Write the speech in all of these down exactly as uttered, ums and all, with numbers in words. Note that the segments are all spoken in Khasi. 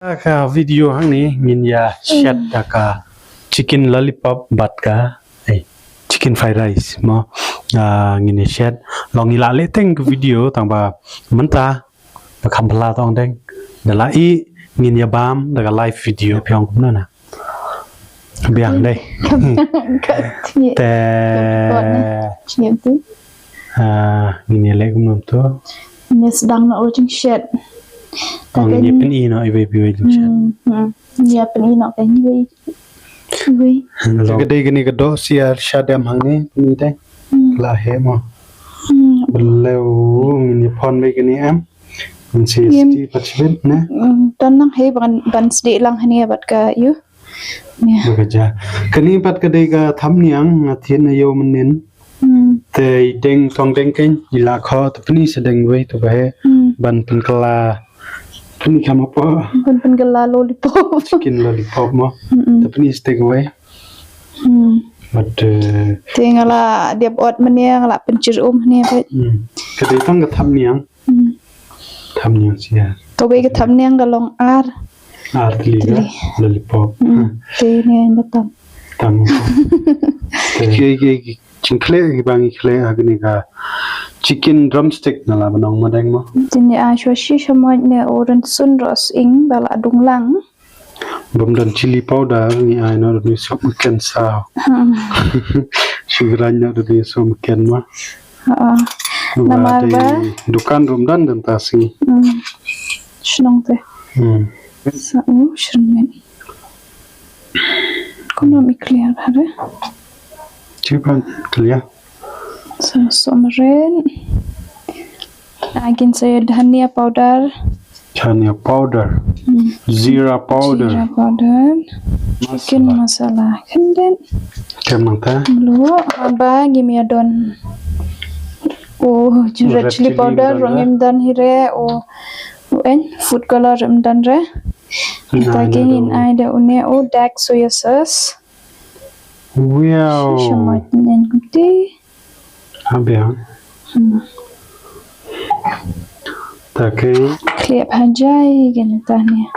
Ka video hangne ngin ïa shet da ka chicken lollipop bad ka, eh, chicken fried rice mo. Ah, ngin ïa shet long ngi la leh teng ka video tang ba mynta ba kham pla tong deng. Da la i ngin ïa bam da ka live video. Phi ong kumno na? Biang dei. Ka tiep. Te. Ka tiep tu. Ah, ngin ïa leh kumno tu? Ngin ïa sdang na u jingshet. Ong ngin ïa pyn-i noh iwei pa iwei jingshet. Hmm, hmm. Ngin ïa pyn-i noh ka iwei. Iwei. Ka dei kane ka doh siar shadem hangne pyn-i dei. Hmm. La heh mo. Hmm. Balew ngin ïa pon dei kane em. Ngin sdih pat shibit ne. Hmm, don nang hei ban, ban sdih lang hangne bad ka ïu. Ba ka ja. Kane pat ka dei ka thapniang nga thied na ïew mynnin. Hmm. Te i deng tong deng kein i la kho te pyni sa deng wei te ba heh. Hmm. Ban pynkylla. Pyni kham hapoh. Ban pynkylla lollipop. Chicken lollipop mo. Hmm. Te pyni sa deng wei. Hmm. Bad, eh, te nga la dep ot mynne nga la pynjur um mynne bad. Hmm. Ka dei tang ka thapniang. Hmm. Thapniang siar. Kawei ka thapniang ka long ar. Ar tylli ka lollipop. Hmm. Te ne ynda tam. Tam. Te ki, ki, ki jingkhleh kiba ngi khleh ha kane ka chicken drumstick na la ban ong ma deng mo. Te ne a shwa shi shamoit ne u rynsun ros ing ba la dung lang. Bym don chili powder ngi ai noh da ngi sop meken saw. Hmm. Shu grain noh da ngi sop meken ma. Ha. Namar ba dukan rum don don ta sngi. Hmm. Shnong te. Hmm. Sa u shrmen. Kumno mi clear hare? Chipan clear. Sa somren. Agin sa ïa dhania powder. Dhania powder. Hmm. Zira powder. Zira powder. Masala. Chicken masala. Khyndit. Kem nangta. Mluh, haba ngim ïa don. Oh, red chili powder, red chili powder, ruh ngim don hi re, oh, oh, en, food color ruh ngim don re. Nangta ngin ai da une, oh, dark soya sauce. Wow. Shisha mai nyen kuti. Abiang. Hmm. Ta ke. Kliap hajai gen ta ne.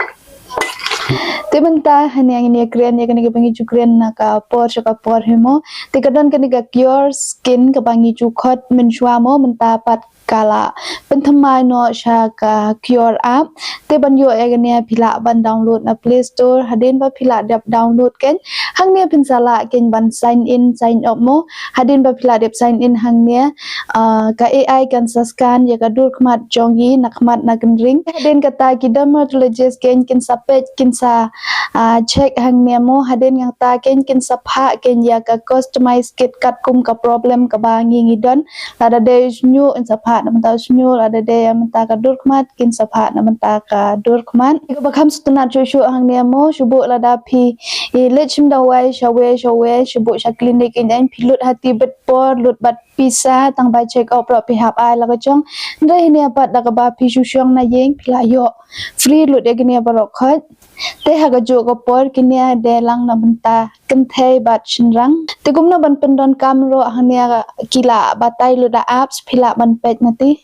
Te mynta hane ngin ïa kren ïa kane kaba ngi ju kren na ka por sha ka por hi mo. Te ka don kane ka Cure Skin kaba ngi ju khot mynshuwa mo, mynta pat ka la pynthymmai noh sha ka Cure app. Te ban ïoh ïa kane phi lah ban download na Play Store, hadien ba phi lah dep download kein, hangne phin sa lah kein ban sign in, sign up mo. Hadien ba phi lah dep sign in hangne, ah, ka A I kan sa scan ïa ka dur khmat jong ngi na khmat na kynreng. Hadien kata ki dermatologist kein kin sa peit, kin sa, ah, check hangne mo. Hadien kata kein kin sa phah kein ïa ka customize kit katkum ka problem kaba ngi ngi don. Lada dei shñiuh in sa phah na bynta shñiuh, lada dei mynta ka dur khmat kin sa phah na bynta ka dur khmat. Kaba kham sngewtynnat shuh shuh hangne mo, shu buh lada phi i leit shim dawai shawei shawei, shu buh sha clinic, ïeng phi lut ha ti bit por, lut bad pisa, tang ba check up ruh phi hap ai la ka jong. Hynrei hynne pat da kaba phi shu shong na ïing phi la ïoh free lut ïa kine baroh khoit. Te ha kajuh ka por kine dei lang na bynta kynthei bad shynrang. Te kumno ban pyndonkam ruh hangne, ki la batai lut da apps, phi lah ban peit ma te.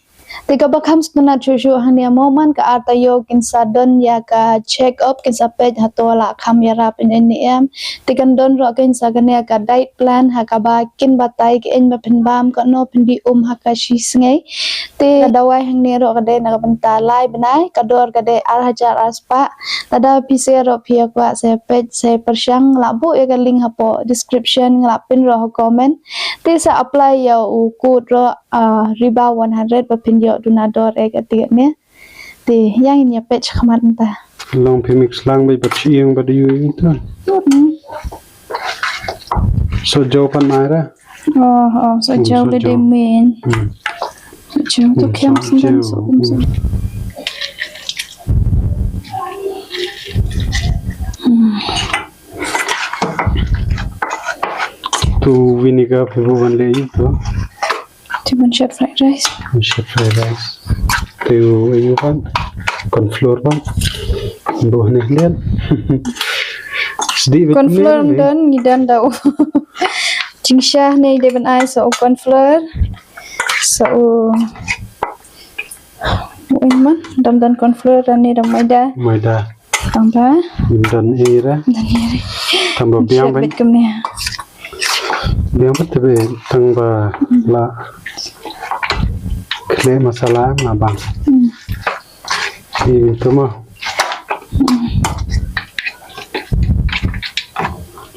Te kaba kham sngewtynnat shuh shuh hangne mo, man ka ar taïew kin sa don ïa ka check up, kin sa peit hato la kham ïarap ïa ne em. Te kan don ruh kin sa kane ka diet plan ha kaba kin batai ki ïeng ba phin bam kano, phin die um ha ka shi sngi. Te ka dawai hangne ruh ka dei na ka bynta lai bnai, ka dor ka dei ar hajar ar spah. Lada phi sngewthuh phi ïa kwah sa peit sa pyrshang, nga la buh ïa ka link hapoh description, nga la pin ruh ha comment. Te sa apply ïa u code ruh, ah, Riba one hundred ba phin ïoh duna dor ïa ka tiket ne. Te ïa ngin ïa peit shakhmat mynta. Long phi mix lang bad ba chieng ba da ïu ïa ta. Hmm. Sohjaw pan mai ra. Oh, oh, sohjaw ka dei main. Hmm. Sohjaw to khiam sngewdon soh um soh. Hmm. To vinegar phi buh ban leh ïa to. Te ban shet fried rice. Ban shet fried rice. Te u, u ban corn flour ban. Buh ne lian. Sdi bit corn flour ne. Don ngi don da u. Jingsha ne dei ban ai sa u corn flour. Sa u. U in man dam don corn flour ne dam maida. Maida. Tang ba. Don ira. Don ira. Tang ba biang ba. Biang ba tebe tang ba la. Kle masala ma bang. Hmm. Ini tu ma.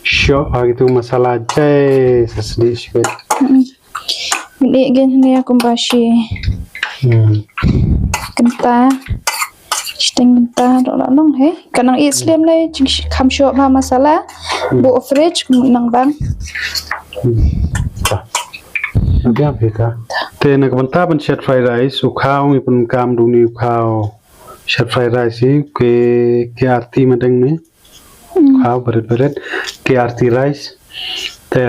Shoh ha kitu masala jai sa sdih shibit. Hmm. Ini gen ni aku bashi. Hmm. Kenta. Shiteng kenta dok la long he. Kanang i slem le jing kam shoh ma masala. Hmm. Bu fridge nang bang. Hmm. Biang phi ka. Te na ka bynta ban shet fried rice u khaw ngi pun kam du ni u khaw. Shet fried rice i ke ke arti madeng ni. Khaw beret beret ke arti rice. Te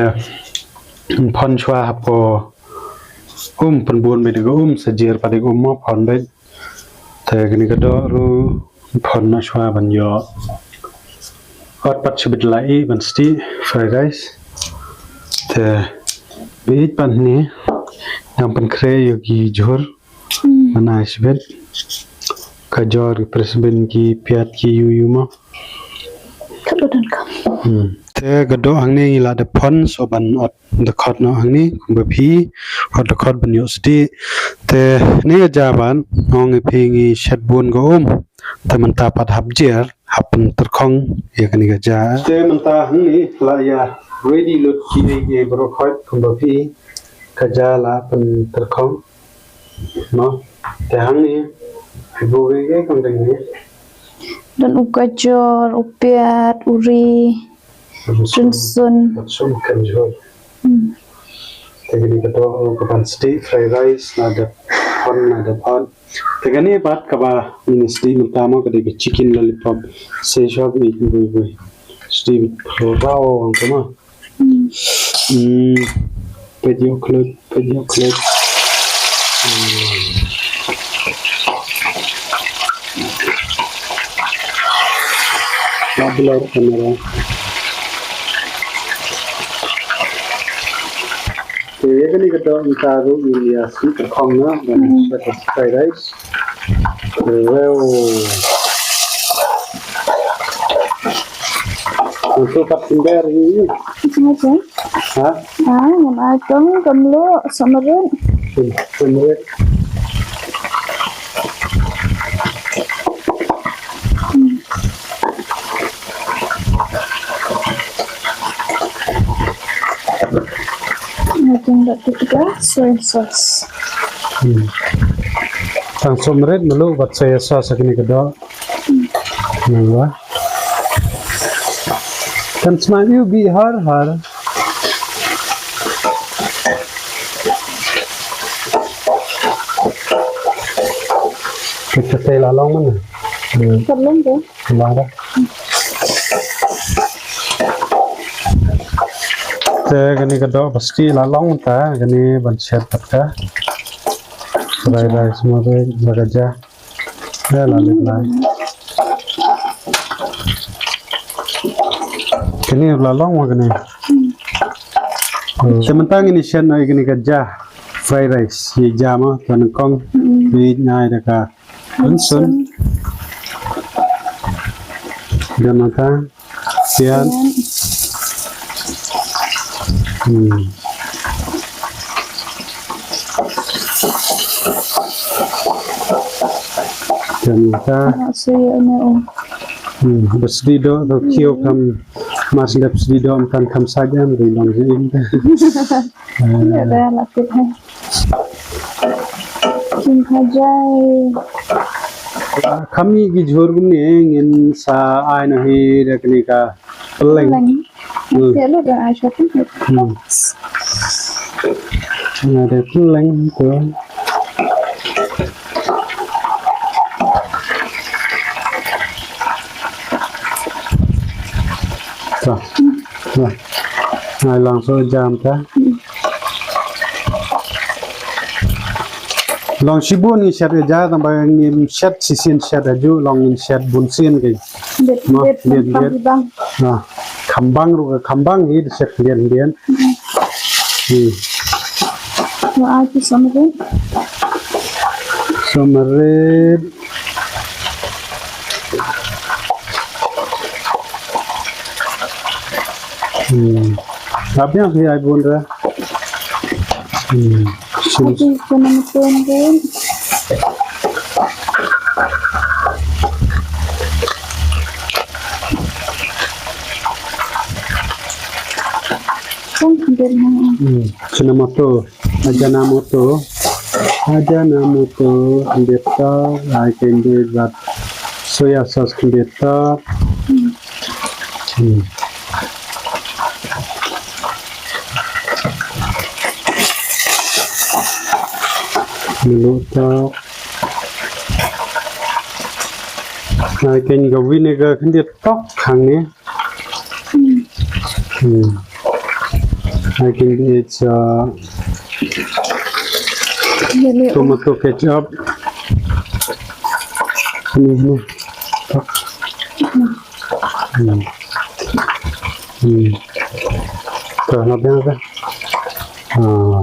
pon shwa hapo um pun bun me de um sa jer pa de um mo pon be. Te kini ka doh ru pon na shwa ban yo. Ot pat shibit la i ban sti fried rice. Te bit pan ni nang pan kre yo ki jhur. Hmm. Mana shibit. Ka jor ki pres bin ki piat ki yu yu mo. Ka doh don kam. Hmm. Te ka doh hangne ngi la de pon so ban ot de khot no hangne kumba phi ot de khot ban yo sti. Te ne ja ban ngi phi ngi shet bun go um. Te mynta pat hap jer hap pynterkhong ya kani ka ja. Te mynta hangne la ya ready lut ki ei ei bro khot kumba phi ka ja la pynterkhong. No, te hangne, ibu ge ge kam deng ni. Dan u gajor, u piat, u ri, rynsun. Rynsun kan jhur. Hmm. Te kini ka doh u ka ban sti fried rice na da pon na da pon. Te kani pat kaba mini sti mynta mo ka dei ka chicken lollipop. Se shop ni bui bui. Sti bit rau ang kama. Hmm. Hmm. Peit ïa u khlem, peit ïa u khlem. Hmm. Ïa blur kamera. Te ïa kane ka dong ka ruh ïa sweet ka khong na, dan, hmm, sa ka fried rice. Wow. Itu kat sendiri. Itu macam? Ha? Ha, ngan ai tong, kamlu, samarit. Samarit. Hmm. Ngan tong dak tu soy sauce. Hmm. Tang samarit malu bad soy sauce kini kedok. Nang wa. Kan sma ïu bi har har. Kita tei la long mana? Hmm. Ka long de. Ka long de. Te kani kedok pasti la long ta, kani ban shet pat ka. Rai rai semua tu bagaja. Ya, la lip lai. Kani la long wa kani. Hmm. Sementara ini shen ai kani ka ja fried rice. Ye ja ma kan kong. Hmm. Ni nai da ka. Rynsun. Rynsun. Dan mata. Pian. Hmm. Dan mata. Nak suya ni, oh. Hmm, bersedido tu kio kam mas dep sedido kan kam sajan ri long jin. Ïa da la tip hai. Kim ha jai. Kham ïa ki jhur kumne ngin sa ai na hi da kane ka pylleng. Pylleng. Hmm. Te lo da ai shopping. Hmm. Na da pylleng tu. Sa. Sa. Ngai lang so jam ka. Long shibun ngi shet ka ja tang ba ngim shet shisien shet aju long ngin shet bun sien ka. Biet, ma, biet, biet, biet. Khambang. Ah, khambang ruh ka khambang hi shet biet biet. Hmm. Wa ai ki samarit. Samarit. Hmm. Tapi yang saya pun dah. Hmm. Sini. Tapi kena mutton pun. Kan hampir mau. Hmm. Ajinomoto. Ajinomoto. Ajinomoto, khyndiat tok, ai khyndiat bad soya sauce khyndiat tok. Hmm. Mluh tok. Ai khyndiat ka vinegar khyndiat tok hangne. Hmm. I think it's, uh, tomato ketchup. Ini, ini. Hmm. Hmm. Tuh, nanti apa? Ah.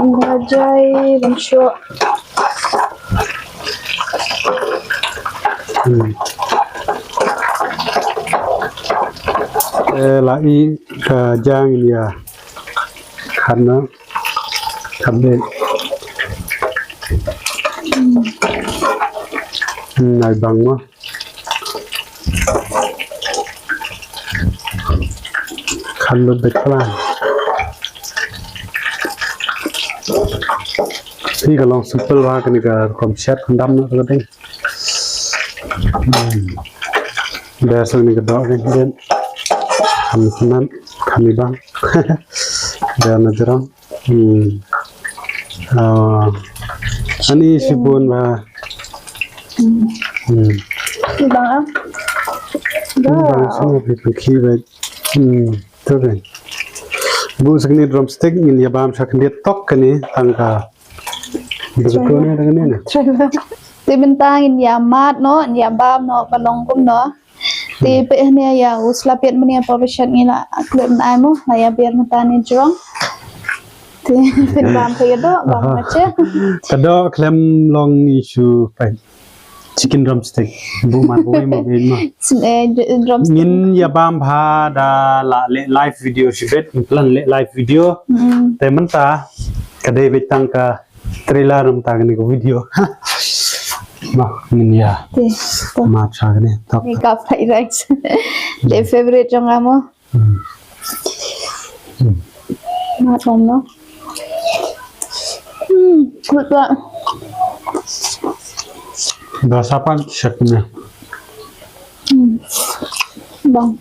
Nga jai ban shuh. Hmm. Eh, la i ka jang ïa. Khana. Khabe. Hmm, nai bang mo. Khan lut beit plan. Hi ka long simple wa kane ka rukom shet khandam na ka ding. Hmm. Biasa ni ka dok ni den. Khan khan khan bang. Biasa na jerang. Hmm. Ah. Ani sibun ba. Hmm. Hmm. Ni bang ah. Ni bang ah. Sini pergi pergi ba. Hmm. Tu kan. Bu sakni drumstick ngin ïa bam sa khyndiat tok kane tang ka. Betul ni dengan ni. Te mynta ngin ïa mad noh, ngin ïa bam noh, ba long kumno. Te peit hangne ïa u slap ïa mynne pa ba shet ngi la klet ai mo, la ïa biar mynta ne jrong. Te peit bam peit ïa doh, bam ma che. Ka doh khlem long issue peit. Chicken drumstick. Bu man bu mo bin mo. Sin, eh, dr-, drumstick. Ngin ïa bam bha da la leh live video shibit, ngin plan leh live video. Mm. Te mynta ka dei beit tang ka trailer mynta kane ka video. Noh, ngin ïa. Te, to. Ma cha kane, tok. Ni ka fried rice. Te favorite jong nga mo. Hmm. Hmm. Ma cha no. Hmm, good ba. Da sapan shek ne. Hmm. Bang.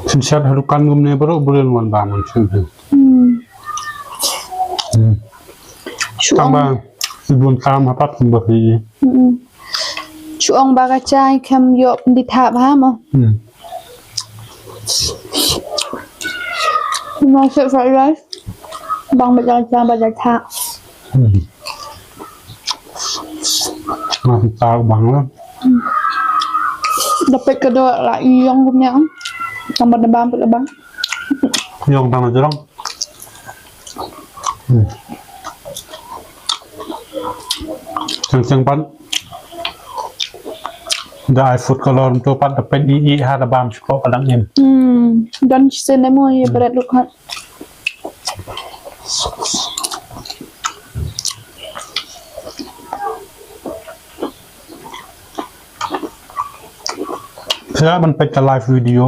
Shin shat ha dukan kumne baroh briew wan bam shin. Hmm. Hmm. Shu ong. Tang ba i bun tam ha pat kumba hi. Hmm. Shu ong ba ka chai khlem ïoh pyndih thap ha mo. Hmm. Mo shu fried rice. Bang ba ka chai ba ka thap. Hmm. Mantap bang lah. Da peit ka doh la ïong kumne. Tang ba da bam peit la bang. Ïong tang la jrong. Hmm. Cheng cheng pat. Da ai food color to pat da peit i i ha da bam shko ka dang im. Hmm. Don shisien mo ïa bret lut khat. Phi lah ban peit ka live video.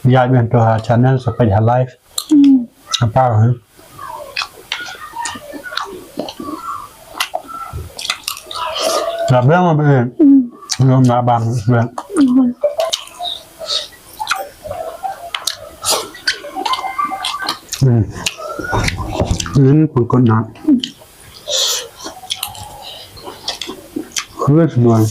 Ïa ban to ha channel sa peit ha live. Hmm. Apa ha? Na bang ba. Hmm. Ngam na bang ba. Hmm. Hmm. Nin pun ko na. Khuwa semua.